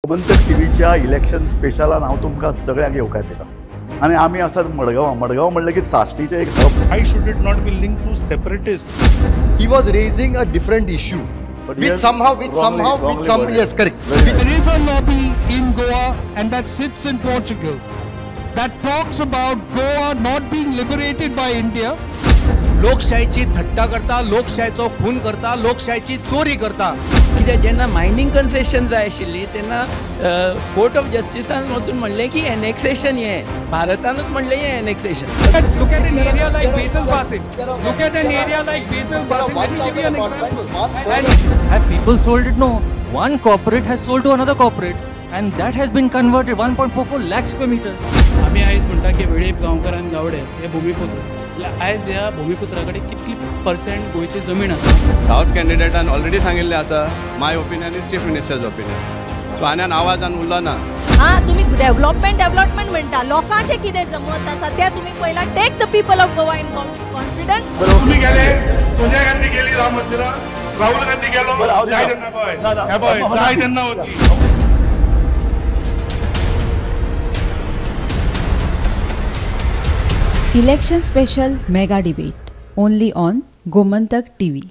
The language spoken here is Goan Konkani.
गोमंतक टीव्हीच्या इलेक्शन स्पेशलान हांव तुमकां सगळ्यांक येवकार दिता आनी आमी आसात मडगांव. मडगांव म्हणलें की साश्टीचें एक hub. Why should it not be linked to separatists? He was raising a different issue, But which yes, somehow, which somehow, wrongly which some worded. Yes, correct. Very Which There is a lobby in Goa, and that sits in Portugal, that talks about Goa not being liberated by India. लोकशाहीची थट्टा करता, लोकशाहीचो खून करता, लोकशाहीची चोरी करता. कित्याक जेन्ना मायनींग कन्सेशन जाय आशिल्ली तेन्ना कोर्ट ऑफ जस्टिसान वचून म्हणलें की एनेक्सेशन हें भारतानूच म्हणलें हें annexation. Look at an area like Betal Batin. Look at an area like Betal Batin. Let me give you an example. And Have people sold it? No. One corporate has sold to another corporate, and that has been converted 1.44 lakh square meters. आमी आयज म्हणटा की वेळीप, गांवकर आनी गावडे हे भुमिपुत्र. जाल्यार आयज ह्या भुमिपुत्रा कडेन कितली पर्संट गोंयची जमीन आसा? सावथ कॅन्डिडेटान ऑलरेडी सांगिल्लें आसा, my opinion is chief minister's opinion. So आनी आवाजान उरलो ना. हा, तुम्ही डेव्हलपमेंट डेव्हलपमेंट म्हणटा, लोकांचें कितें जमत आसा तें तुमी पयला take the people of Goa in confidence. तुम्ही गेले, सोनिया गांधी गेली राम मंदिरात, राहुल गांधी गेलो, बरं, हांव जाय दिता. तेन्ना पळय, ना, ना. हे पळय, जाय तेन्ना वतली. Election special mega debate only on Gomantak TV.